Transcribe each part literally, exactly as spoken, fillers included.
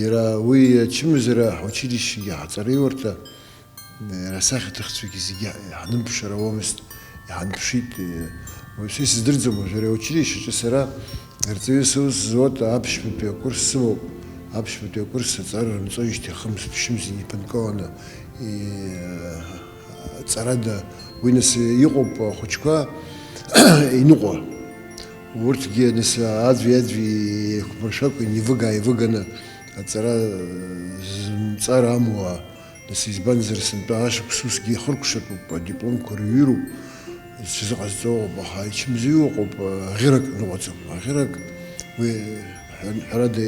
Иара уи ачымазара ҳучилищегьы ҳаҵараиурҭа, иара асахьаҭыхцәагьы зегьы иҳанымԥшыр ауамызт, иҳанԥшит. Уажә са исыздырӡом, уажә ари аучилищеаҿы сара арҵаҩыс аус зуа аԥшьбатәи акурс сымоуп. Аԥшьбатәи акурс аҵара рымҵоижьҭеи хымз-ԥшьымз инеиԥынкыланы, и-, ҵарада уи нас иҟоуп ахәыҷқәа иныҟәо. Урҭгьы нас аӡәи-аӡәи еиқәмыршәакәа инеивыга-ааивыганы аҵара зымҵар амуа, нас избанзар, сынтәа ашықәс усгьы ихыркәшатәуп, адипломқәа рыҩыроуп, зҽазыҟазҵо ыҟоуп, аха ичымазаҩу ыҟоуп, аӷьырак ныҟәаӡом. Аӷьырак уи ҳәа-, ҳәарада,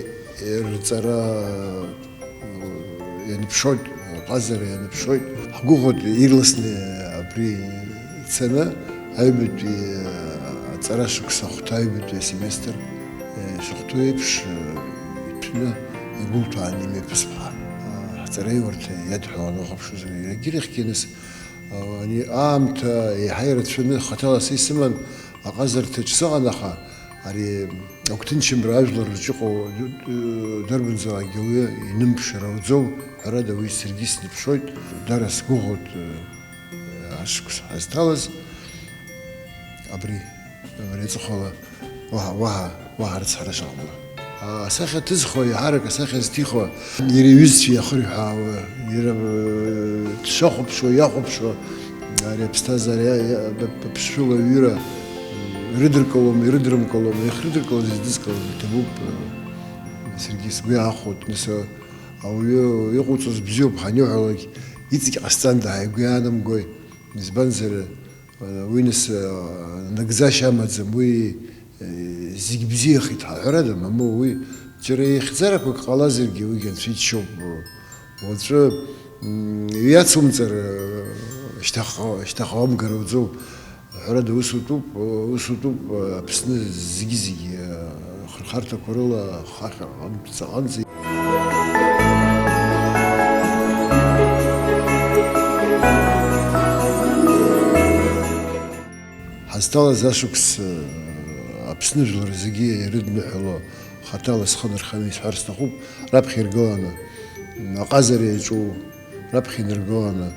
рҵара, э, ианыԥшоит, аҟазара ианыԥшоит. Ҳгәыӷуеит ирласны абри цаны, аҩбатәи, э, аҵара шықәса ахәҭа, аҩбатәи асеместр, э, шахәҭоу еиԥш, э, иҭәны игәылҭәаан имҩаԥысп ҳәа. Э, ҳҵараиурҭа иадҳәаланы уахәаԥшуазар, иагьырахьгьы нас, э, ани аамҭа еиҳа ирацәаны хаҭала са исыман аҟазарҭаҿ сыҟан, аха ари агәҭынчымра ажәлар рҿы иҟоу, э, дарбанзаалакгьы ауаҩы инымԥшыр ауӡом, ҳәарада, уи саргьы сныԥшуеит, дара сгәыӷуеит, э, ашықәс ҳазҭалаз абри, абри аҵыхәала уаҳа, уаҳа, уаҳа рыцҳара шаҟала. Асахьа ҭызхуа, еиҳарак асахьа зҭихуа, иара иҩызцәа иахырҳәаауа, иара, э, дшахәаԥшуа, иахәаԥшуа, ари аԥсҭазаара иа-, иа-, аԥшшәыла аҩыра, э, ирыдыркылом, ирыдырымкылом, иахьрыдыркылаз, изыдыскылаз иҭабуп, э, саргьы сгәы иаахәоит, нас, э, ауаҩы иҟоуҵоз бзиоуп ҳаниҳәалак, иҵегь ҟасҵанда ҳәа игәы иаанамгои, избанзар, Уи нас, а, нагӡашьа амаӡам, уи, э, зегь бзиахеит ҳәа ҳәарада, мамоу, уи џьара еихьӡарақәак ҟалазаргьы, уигьы анцәа иџьшьоуп. Уаҵәы, м, иацумҵар, э, шьҭахьҟа-, шьҭахьҟа уамгар ауӡом. Ҳәарада, ус утәуп, ус утәуп, э, Аԥсны зегьы-зегьы, э, ахырхарҭақәа рыла ахахьа аҟынтә ҵаҟанӡа. Ҳазҭалаз ашықәс, э, Аԥсны жәлар зегьы ирыдныҳәало хаҭала схы нырханы исҳәар сҭахуп, раԥхьа иргыланы, м, аҟазара иаҿу раԥхьа инаргыланы,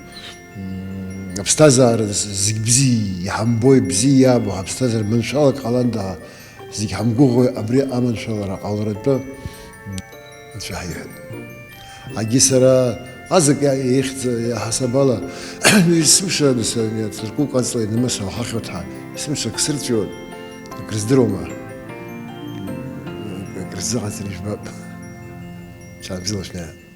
м, аԥсҭазаара з-, зегь бзиа иҳамбо, ибзиа иаабо ҳаԥсҭазаара маншәалак ҟаланда, зегь ҳамгәыӷуа абри аманшәалара ҟаларатәы, м, Анцәа ҳаиҳәап. Агьи сара ҟазак иа-, ихьӡ-, иаҳасаб ала, есымша, нас, ани аҵаркәыкә аҵла инымысо ахахьоҭҳа, есымша акы сырҵәиуан, акрыздыруама? Акрызыҟаҵар ижәбап. Шәаабзиала шәнеи.